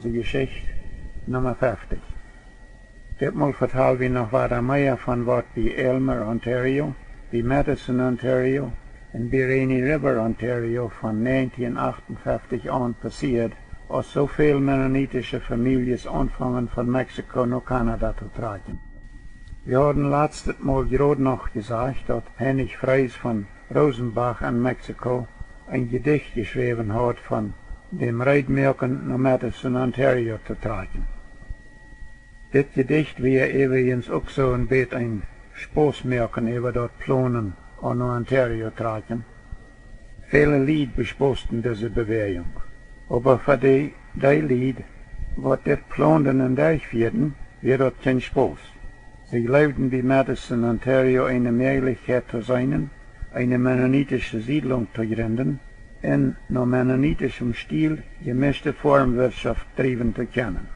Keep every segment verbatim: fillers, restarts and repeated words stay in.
Jeschicht Numma fefftich. Ditmol vetal wie noch wada mea von waut bie Aylmer, Ontario, bie Madison, Ontario un bie Rainy River, Ontario von näajentieen achtunfeftich aun passieed, aus soo väl mennonitische Famieljes aunfungen von Mexiko no Kanada to trakjen. Wie hauden latstet Mol jrod noch jesajcht, daut Heinrich Fries von Rosenbach en Mexiko een Jedicht jeschräwen haud von däm Reedmoaken no Madison, Ontario to trakjen. Dit Jedicht wia äwriens uk soo een bät een Spos moaken äwa daut Plonen aun no Ontario trakjen. Väle Lied besposten dise Bewäajunk. Oba fa dee, dee Lied, waut dit plonden un derchfieeden, wia daut kjeen Spos. See jleewden bie Madison, Ontario eene Mäajlichkjeit to seenen, eene mennonitische Siedlunk to jrinden un no mennonitischem Stiel jemischte Foarmwirtschoft driewen to kjennen.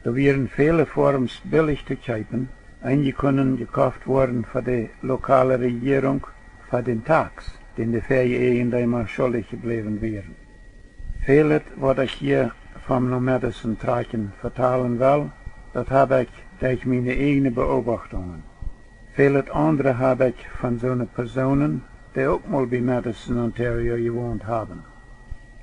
Doa wieren väle Foarms billich to kjeepen, eenje kunnen jekoft woaren fa de lokale Rejierunk fa dän Tax, dän de Fäajeejendeema schuldich jebläwen wieren. Välet, waut ekj hia vom no Madison trakjen vetalen well, daut hab ekj derch miene ieejne Beobachtungen. Välet aundre hab ekj von soone Persoonen, dee uk mol bie Madison, Ontario jewont haben.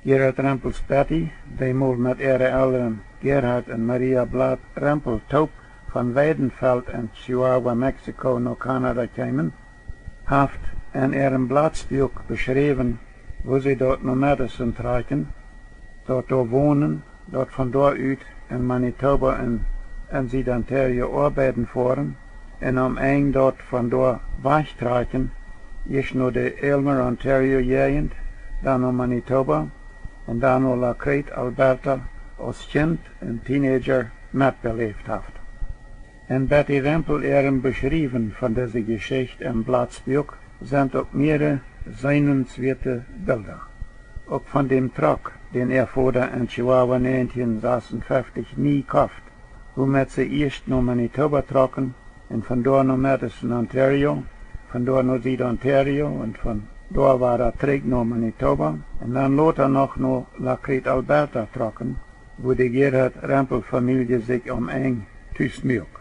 Gerhard Rempels Betty, dee mol met äare Elren Gerhard un Maria Blatt Rempel toop von Weidenfeld en Chihuahua, Mexiko no Kanada kjeemen, haft en äarem Blatsbuak beschräwen, woo see daut no Madison trakjen, daut doa wonen, daut von doa ut en Manitoba un en Sied-Ontario oabeiden foaren, un aum Enj daut von doa wajchtrakjen, ieescht no de Aylmer, Ontario Jäajent, dan no Manitoba un dan no La Crete, Alberta, aus Kjint un Teenager metbeläft haft. En Betty Rempel äarem Beschriewen von dise Jeschicht em Blatsbuak sent uk meare seenenswäate Bilda. Uk von däm Trock, dän äa Voda en Chihuahua näajentieen sasunfeftich nie koft, woomet see ieescht no Manitoba trocken un von doa no Madison, Ontario, von doa no Sied-Ontario un von doa wada trigj no Manitoba un dan lota noch no La Crete, Alberta trocken, wua de Gerhard Rempel Famielje sikj aum Enj tus muak.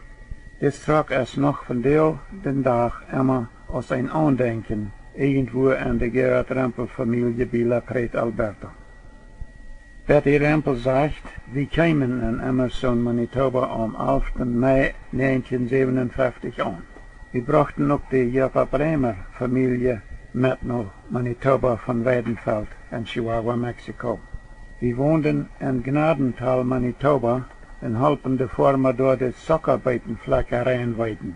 Dis Trock es noch vondoag dän Dach emma aus een Aundenkjen irjentwua en de Gerhard Rempel Famielje bie La Crete, Alberta. Betty Rempel sajcht: Wie kjeemen en Emerson, Manitoba aum alften Mei näajentieen säwenunfeftich aun. Wie brochten uk de Jakob Reimer Famielje met no Manitoba von Weidenfeld en Chihuahua, Mexiko. Wie wonden en Gnadental, Manitoba un holpen de Foarma doa de Zockabeetenflekja reinweeden.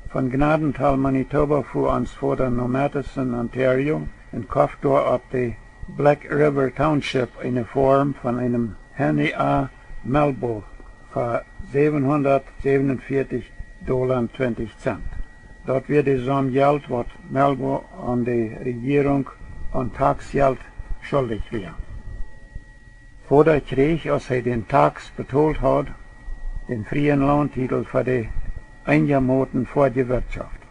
Von Gnadental, Manitoba fua ons Voda no Madison, Ontario un koft doa opp de Black River Township eene Foarm von eenem Henry A. Melbo fa säwenhundatsäwenunvieetich Dola un twintich Zent. Daut wia de Somm Jelt, waut Melbo aun de Rejierunk aun Taxjelt schuldich wia. Voda kjrieech, aus hee dän Tax betolt haud, dän frieen Launttietel fa de eenjamoten foadje Wirtschoft.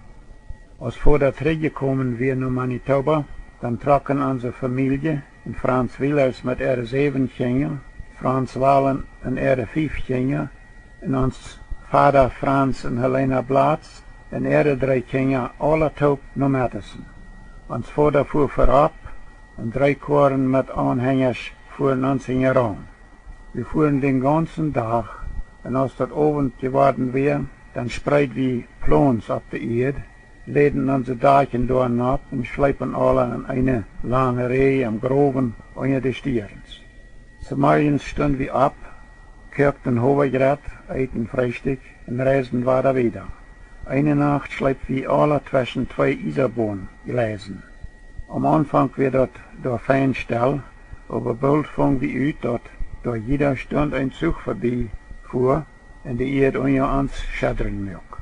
Aus Voda trigjjekomen wia no Manitoba, dan trocken onse Famielje un Franz Wielers met äare säwen Kjinja, Franz Wallen un äare fief Kjinja, un ons Vada Franz un Helena Blatz un äare dree Kjinja aula toop no Madison. Ons Voda fua verop un dree Koaren met Aunhenjasch fuaren ons hinjaraun. Wie fuaren dän gaunzen Dach, un aus daut Owent jeworden wia, dan spreed wie Plons opp de Ieed, läden onse Dakjen doa nopp un schleepen aula en eene lange Räj em Growen unja de Stierns. Zemorjes stund wie opp, koakten Howajrett, eeten Freestikj un reisden wada wieda. Eene Nacht schleep wie aula tweschen twee Iesaboonjleisen. Aum Aunfank wia daut doa fein stell, oba boolt fung wie ut, daut doa jieda Stund een Zuch verbie fua un de Ieed unja ons scheddren muak.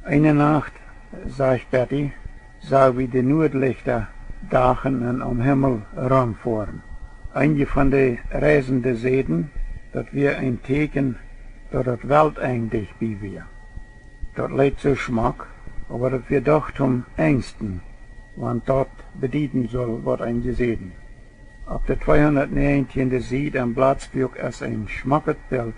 Eene Nacht, sajcht Betty, sag wie de Nuadlichta dachen un aum Himmel romfoaren. Eenje von de Reisende säden, daut wia een Tieekjen, daut daut Weltenj dicht bie wia. Daut leet soo schmock, oba daut wia doch toom enjsten, wan daut bedieden sull, waut eenje säden. Opp de tweehundatnäajentieende Sied em Blatsbuak es een schmocket Bilt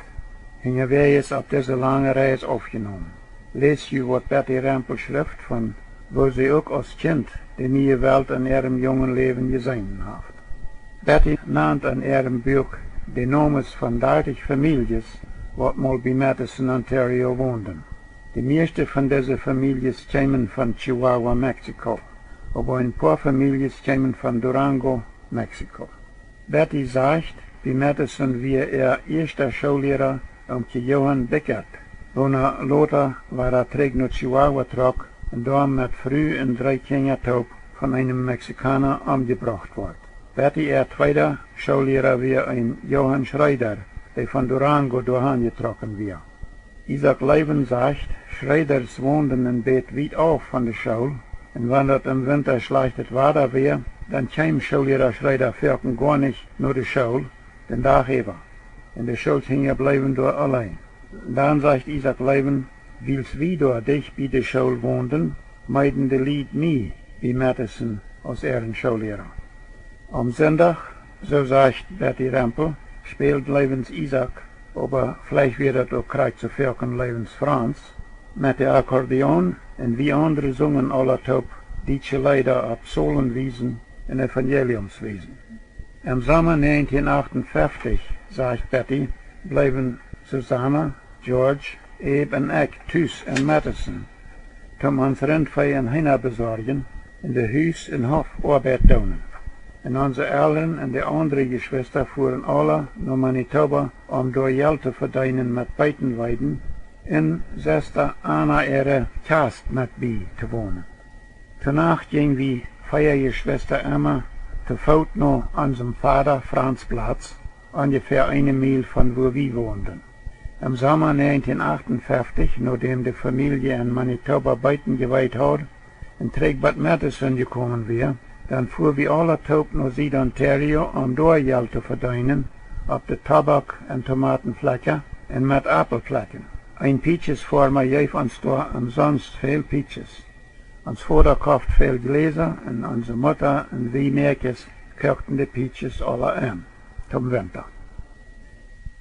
hinjawäajes opp dise lange Reis aufjenomen. Läst jie, waut Betty Rempel schrift, von woo see uk aus Kjint de niee Welt en äarem jungen Läwen jeseenen haft. Betty nant en äarem Buak de Nomes von dartich Famieljes, waut mol bie Madison, Ontario wonden. De mieeschte von dise Famieljes kjeemen von Chihuahua, Mexiko, oba een poa Famieljes kjeemen von Durango, Mexiko. Betty sajcht, bie Madison wia äa ieeschta Schoolliera Omkje Johan Bickert, woona lota wada trigj no Chihuahua trock un doa met Fru un dree Kjinja toop von eenem Mexikauna omjebrocht wort. Betty äa tweeda Schoolliera wia een Johan Schrader, dee von Durango doa han jetrocken wia. Isaak Loewen sajcht, Schraders wonden een bät wiet auf von de School, un wan daut em Winta schlajchtet Wada wia, dan kjeem Schoolliera Schrader foaken goa nich no de School, dän Dach äwa, un de Schoolkjinja bleewen doa auleen. Dan sajcht Isaak Loewen, wiels wie doa dicht bie de School wonden, meeden de Lied mie bie Madison aus äaren Schoolliera. Aum Sindach, soo sajcht Betty Rempel, späld Loewens Isaak, oba veleicht wia daut uk krakjt soo foaken Loewens Franz, met de Akkordeon, un wie aundre sungen aula toop dietsche Leeda opp Psalmenwiesen un Evangeliumswiesen. Em Somma näajentieen acht un feftich, sajcht Betty, bleewen Susanna, George, Abe un ekj tus en Madison, toom ons Rintfee un Heena besorjen un de Hus- un Hofoabeit doonen. Un onse Elren un de aundre Jeschwista fuaren aula no Manitoba, om doa Jelt to vedeenen met Beeten weiden un Sesta Anna äare Kjast met bie to wonen. To Nacht jinj wie vea Jeschwista emma to Foot no onsem Vada Franz Platz, onjefäa eene Miel von wua wie wonden. Em Somma näajentieen acht un feftich, nodäm de Famielje en Manitoba Beeten jeweit haud un trigj bot Madison jekomen wia, dan fua wie aula toop no Sied-Ontario, om doa Jelt to vedeenen opp de Tobak- un Tomatenflekja un met Aupelflekjen. Een Pietjesfoarma jeef ons doa omsonst väl Pietjes. Ons Voda koft väl Jläsa un onse Mutta un wie Mäakjes koakten de Pietjes aula en toom Winta.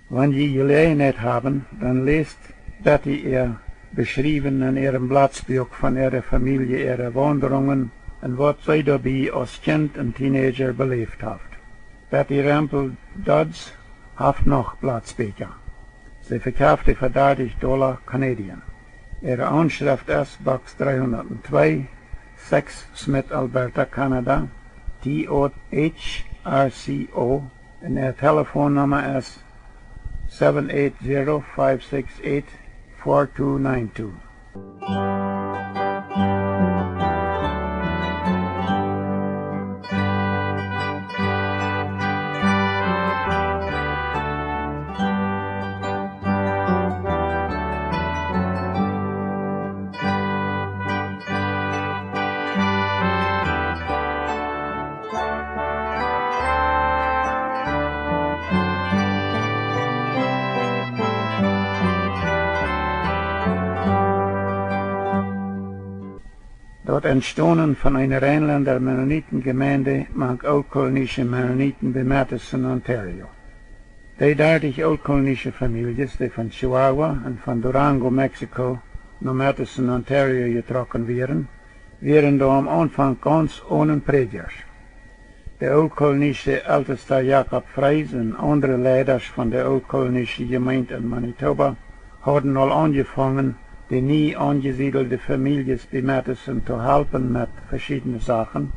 Wan jie Jeläajenheit haben, dan läst Betty äa Beschriewen en äarem Blatsbuak von äare Famielje äare Waundrungen un waut see doabie aus Kjint un Teenager beläft haft. Betty Rempel Dodds haft noch Blatsbieekja. See vekjeft dee fa dartich Dolla Canadian. Äare Aunschreft es Box dreehundatnwee, Sechs, Smith, Alberta, Kanada, T O H R C O, un äa Telefonnumma es seven eight zero, five six eight, four two nine two. Daut Entstonen von eene Reinlenda Mennoniten Jemeinde mank ooltkolonische Mennoniten bie Madison, Ontario. Dee dartich ooltkolonische Famieljes, dee von Chihuahua un von Durango, Mexiko, no Madison, Ontario jetrocken wieren, wieren doa aum Aunfank gauns onen Prädjasch. De ooltkolonische Eltesta Jakob Frees un aundre Leidasch von de ooltkolonische Jemeent en Manitoba hauden aul aunjefongen, de nie aunjesiedelde Famieljes bie Madison to halpen met veschiedne Sachen.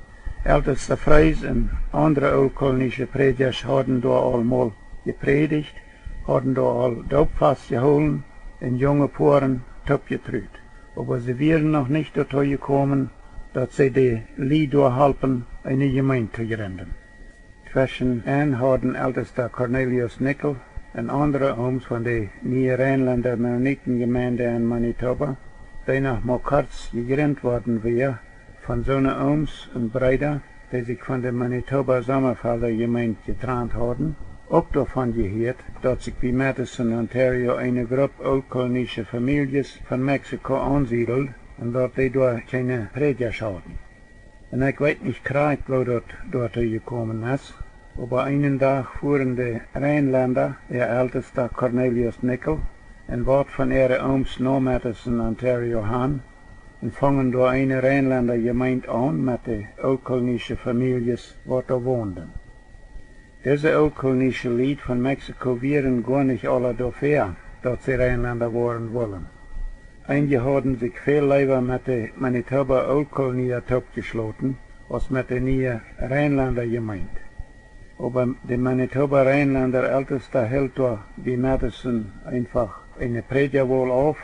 Eltesta Frees un aundre ooltkolonische Prädjasch hauden doa aul mol jeprädicht, hauden doa aul Doopfast jehoolen un junge Poaren toopjetrut. Oba see wieren noch nich doatoo jekomen, daut see de Lied doa halpen, eene Jemeent to jrinden. Tweschen en hauden Eltesta Cornelius Nickel un aundre Ooms von de niee Reinlenda Mennoniten Jemeinde en Manitoba, dee noch mau kort jejrint worden wia, von soone Ooms un Breeda, dee sikj von de Manitoba Sommafelda Jemeent jetrant hauden, uk doavon jehieet, daut sikj bie Madison, Ontario eene Grupp ooltkolonische Famieljes von Mexiko aunsiedeld un daut dee doa kjeene Prädjasch hauden. Un ekj weet nich krakjt, woo daut doatoo jekomen es, Oba eenen Dach fuaren de Reinlenda, äa Eltesta Cornelius Nickel, un waut von äare Ooms no Madison, Ontario han, un fungen doa eene Reinlenda Jemeent aun met de ooltkolonische Famieljes, waut doa wonden. Dise ooltkolonische Lied von Mexiko wieren goanich aula doafäa, daut see Reinlenda woaren wullen. Eenje hauden sikj väl leewa met de Manitoba Ooltkolonia toopjeschloten aus met de niee Reinlenda Jemeent. Oba de Manitoba Reinlenda Eltesta hilt doa bie Madison eenfach eene Prädjawol auf,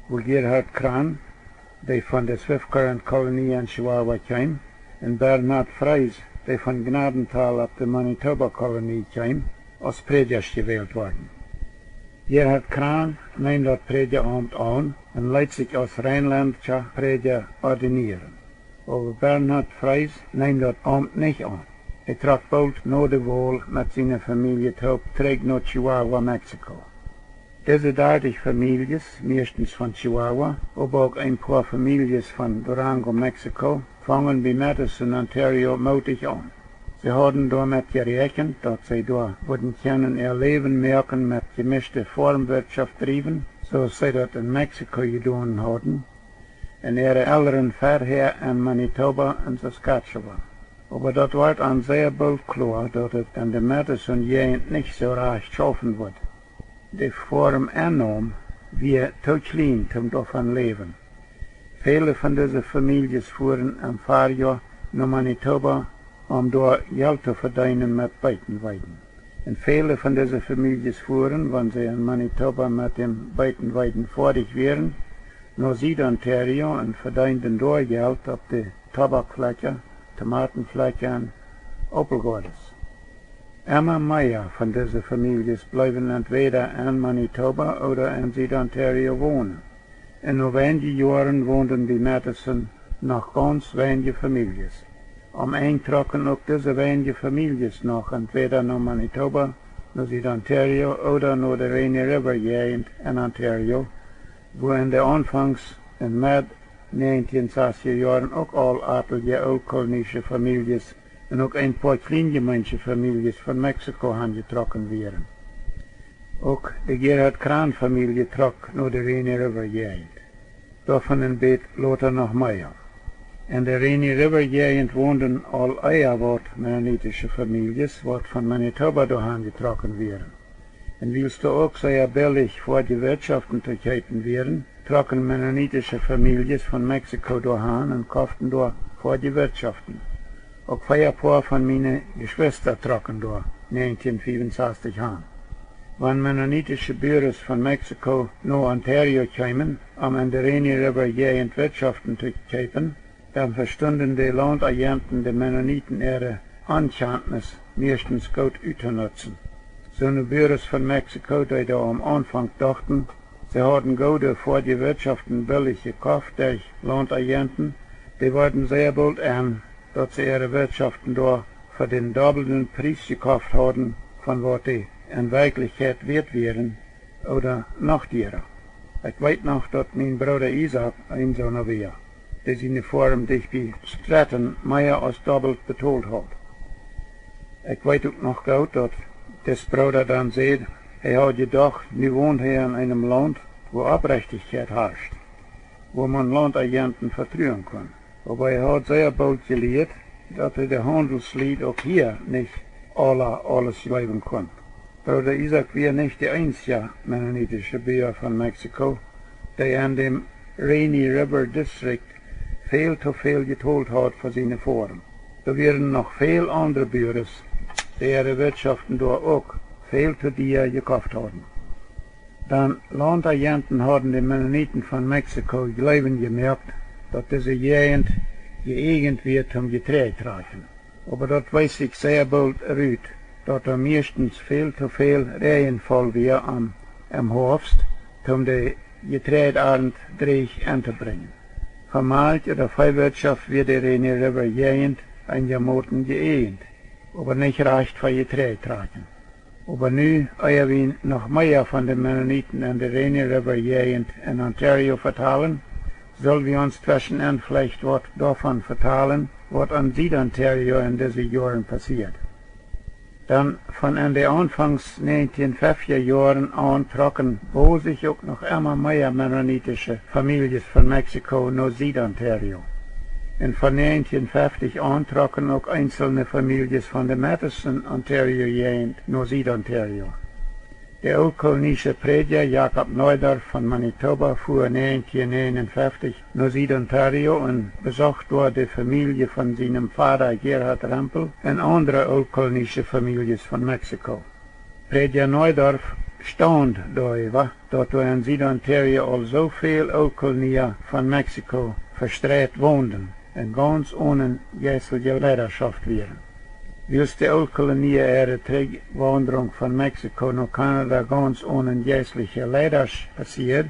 wua Gerhard Krahn, dee von de Swift Current Kolonie en Chihuahua kjeem, un Bernhard Fries, dee von Gnadental opp de Manitoba Kolonie kjeem, aus Prädjasch jewält worden. Gerhard Krahn neem daut Prädjaaumt aun un leet sikj aus reinlendischa Prädja ordinieren. Oba Bernhard Fries neem daut Aumt nich aun. Hee trock boolt no de Wol met siene Famielje toop trigj no Chihuahua, Mexiko. Dise dartich Famieljes, mieeschtens von Chihuahua, oba uk een poa Famieljes von Durango, Mexiko, fungen bie Madison, Ontario, mootich aun. See hauden doamet jeräakjent, daut see doa wudden kjennen äa Läwen moaken met jemischte Foarmwirtschoft driewen, soo aus see daut en Mexiko jedonen hauden, un äare Elren verhäa en Manitoba un Saskatchewan. Oba daut wort an sea boolt kloa, daut et en de Madison Jäajent nich soo rajcht schaufen wudd. De Foarm Ennom wia too kjlien toom doavon läwen. Väle von dise Famieljes fuaren em Farjoa no Manitoba, om doa Jelt to vedeenen met Beeten weeden. Un väle von dise Famieljes fuaren, wan see en Manitoba met däm Beeten weeden foadich wieren, no Sied-Ontario un vedeenden doa Jelt opp de Tobakflekja, Tomatenflekja un Aupelgoades. Emma mea von dise Famieljes bleewen entwäda en Manitoba ooda en Sied-Ontario wonen. Un no weinje Joaren wonden bie Madison noch gaunz weinje Famieljes. Om Enj trocken uk dise weinje Famieljes noch entwäda no Manitoba, no Sied-Ontario ooda no de Rainy River Jäajent en Ontario, wua en de aunfangs un med näajentieen sastja Joaren uk aul atelje ooltkolonische Famieljes un uk een poa Kjleenjemeensche Famieljes von Mexiko hanjetrocken wieren. Uk de Gerhard Krahn Famielje trock no de Rainy River Jäajent. Doavon een bät lota noch mea. En de Rainy River Jäajent wonden aul ea waut mennonitische Famieljes, waut von Manitoba doa hanjetrocken wieren. Un wiels doa uk sea billich foadje Wirtschoften to kjeepen wieren, trocken mennonitische Famieljes von Mexiko doa han un koften doa foadje Wirtschoften. Uk vea poa von miene Jeschwista trocken doa näajentieen fiewensastich han. Wan mennonitische Buares von Mexiko no Ontario kjeemen, om en de Rainy River Jäajent Wirtschoften to kjeepen, dan vestunden de Launtajenten de Mennoniten äare Onkjantnis mieeschtens goot uttonutzen. Soone Buares von Mexiko, dee doa aum Aunfank dochten, see hauden goode foadje Wirtschoften billich jekoft derch Launtajenten, dee worden sea boolt en, daut see äare Wirtschoften doa fa dän dobbelden Pries jekoft hauden, von waut dee en Werkjlichkjeit wieet wieren, ooda noch diera. Ekj weet noch, daut mien Brooda Isaak een soona wia, dee siene Foarm dicht bie Stratton mea aus dobbelt betolt haud. Ekj weet uk noch goot, daut dis Brooda dan säd, hee haud jedocht, nu wond hee en eenem Launt, wua Oprechtichkjeit harscht, wua maun Launtajenten vetruen kunn. Oba hee haud sea boolt jelieet, daut hee de Haundelslied uk hia nich aula aules jleewen kunn. Brooda Isaak wia nich de eensja mennonitische Bua von Mexiko, dee en däm Rainy River District väl to väl jetolt haud fa siene Foarm. Doa wieren noch väl aundre Buares, dee äare Wirtschoften doa uk väl to dia jekoft hauden. Dan Launtajenten hauden de Mennoniten von Mexiko jleewen jemoakt, daut dise Jäajent jeeajent wia toom Jeträajd trakjen. Oba daut wees sikj sea boolt rut, daut doa mieeschtens väl to väl Räajenfaul wia om em Hoafst, toom de Jeträajdarnt dräch entobrinjen. Fa Malkj- ooda Veewirtschoft wia de Rainy River Jäajent eenjamoten jeeajent, oba nich rajcht fa Jeträajd trakjen. Oba nu, ea wie noch mea von de Mennoniten en de Rainy River Jäajent en Ontario vetalen, sull wie ons tweschen en veleicht waut doavon vetalen, waut en Sied-Ontario en dise Joaren passieet. Dan von en de aunfangs näajentieen feftja Joaren aun trocken bosich uk noch emma mea mennonitische Famieljes von Mexiko no Sied-Ontario. Un von näajentieen feftich aun trocken uk eenzelne Famieljes von de Matheson, Ontario Jäajent no Sied-Ontario. De ooltkolonische Prädja Jakob Neudorf von Manitoba fua näajentieen näajenunfeftich no Sied-Ontario un besocht doa de Famielje von sienem Vada Gerhard Rempel un aundre ooltkolonische Famieljes von Mexiko. Prädja Neudorf staund doaräwa, daut doa en Sied-Ontario aul soo väl Ooltkolonia von Mexiko vestreit wonden un gauns onen jeistelje Leidaschoft wieren. Wiels de Ooltkolonia äare Trigjwaundrunk von Mexiko no Kanada gauns onen jeistelje Leidasch passieed,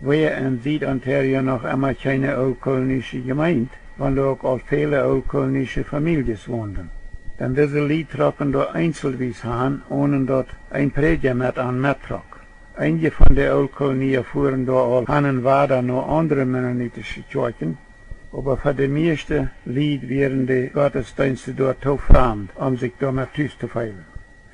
wia en Sied-Ontario noch emma kjeene ooltkolonische Jemeent, wan doa uk aul väle ooltkolonische Famieljes wonden. Dan dise Lied trocken doa eenselwies han, onen daut een Prädja met an mettrock. Eenje von de Ooltkolonia fuaren doa aul han un wada no aundre mennonitische Kjoakjen, oba fa de mieeschte Lied wieren de Gottesdeenste doa too framd, om sikj doamet tus to feelen.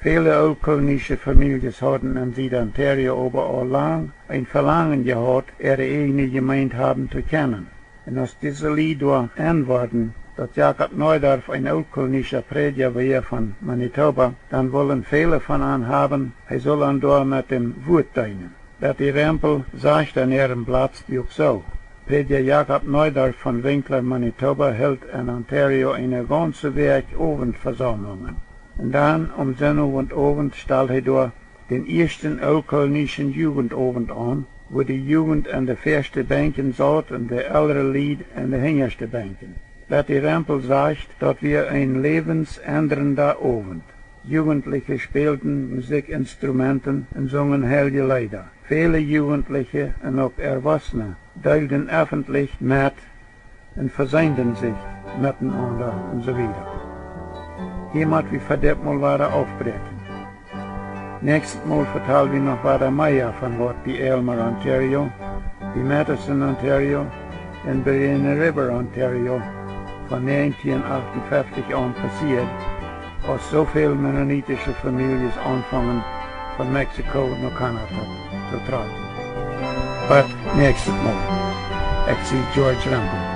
Väle ooltkolonische Famieljes hauden en Sied-Ontario oba aul lang een Velangen jehaut, äare ieejne Jemeent haben to kjennen. Un aus dise Lied doa enn worden, daut Jakob Neudorf een ooltkolonischa Prädja wia von Manitoba, dan wullen väle von an haben, hee sull an doa met däm Wuat deenen. Betty Rempel sajcht en äarem Blattspuak soo: Prädja Jakob Neudorf von Winkler, Manitoba, hilt en Ontario eene gaunze Wäakj Owentvesaumlungen. Un dan, aum Sennowent Owent, stald hee doa dän ieeschten ooltkolonischen Jugendowent aun, wua de Jugend en de väaschte Benkjen saut un de elre Lied en de hinjaschte Benkjen. Betty Rempel sajcht, daut wia een läwensendrenda Owent. Jugentliche spälden Musikinstrumenten un sungen heilje Leeda. Väle Jugentliche un uk Erwossne deelden effentlich met un veseenden sikj metenaunda un soo wieda. Hia mott wie fa dit Mol wada aufbräakjen. Näakjstet Mol vetal wie noch wada mea von waut bie Aylmer, Ontario, bie Matheson, Ontario un bie Rainy River, Ontario von näajentieen achtunfeftich aun passieed, aus soo väl mennonitische Famieljes aunfungen von Mexiko no Kanada to trakjen. Bat näakjstet Mol. Ekj sie George Rempel.